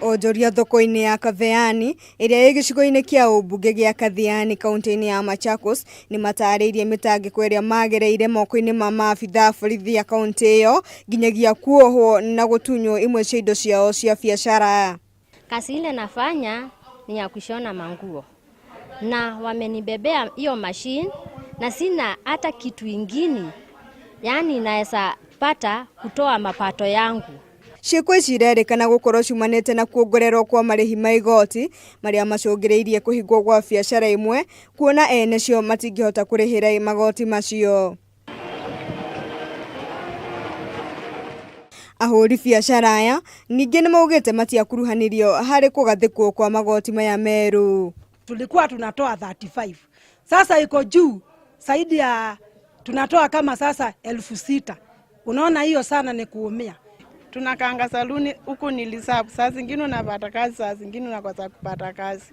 Onjoria thoko-inĩ ya Kaveani ĩrĩa ĩ gĩcigo-inĩ kĩa ũmbunge gĩa Kathiani kaunti-inĩ ya Machakos nĩ matarĩirie mĩtangĩko ĩrĩa magereire moko-inĩ ma maabitha a borithi a kaunti ĩyo nginyagia kuohwo na gũtunywo imwe cia indo ciao cia biacara. Kazi ile nafanya ni ya kushona manguo na wamenibebea hiyo machine na sina hata kitu ingine, yani naweza pata kutoa mapato yangu. Ciĩko ici irerĩkana gũkorwo ciumanĩte na kuongererwo kwa marĩhi ma igoti marĩa macũngĩrĩirie kũhingwo gwa biacara imwe kuona ene cio matingĩhota kũrĩhĩra magoti macio. Ahũri biacara aya ningĩ nĩmaugĩte matiakuruhanirio harĩ kũgathĩkwo kwa magoti maya merũ. Tulikuwa tunatoa 35 sasa iko juu zaidi ya tunatoa kama sasa 6,000. Unaona hiyo sana ni kuumia. Tunakanga saluni huku nilisabu, saa zingine unapata kazi, saa zingine unakosa kupata kazi,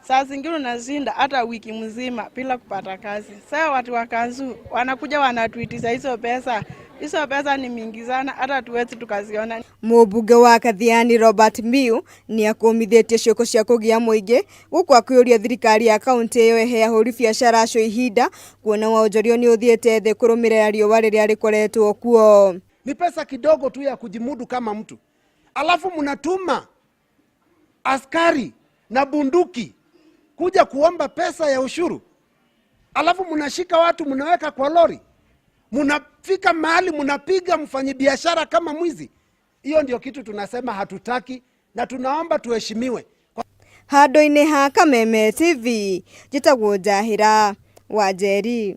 saa zingine unashinda hata wiki mzima bila kupata kazi. Sasa watu wa kanzu wanakuja wanatuitisha hizo pesa, hizo pesa ni mingi sana, hata tuwezi tukaziona. Mũmbunge wa Kathiani Robert Mbiu nĩ akũmithĩtie ciĩko cia kũgia mũingĩ gũkũ akĩũria thirikari ya kaunti ĩyo ĩhe ahũri biacara acio ihinda kuona wonjoria nĩ ũthiĩte thĩ kũrũmĩrĩra riũa rĩrĩa rĩkoretwo kuo. Ni pesa kidogo tu ya kujimudu kama mtu, alafu mnatuma askari na bunduki kuja kuomba pesa ya ushuru, alafu mnashika watu mnaweka kwa lori, mnafika mahali mnapiga mfanyibiashara kama mwizi. Hiyo ndio kitu tunasema hatutaki, na tunaomba tuheshimiwe. Handũ-inĩ ha Kameme TV, njĩtagwo Njahĩra Wanjeri.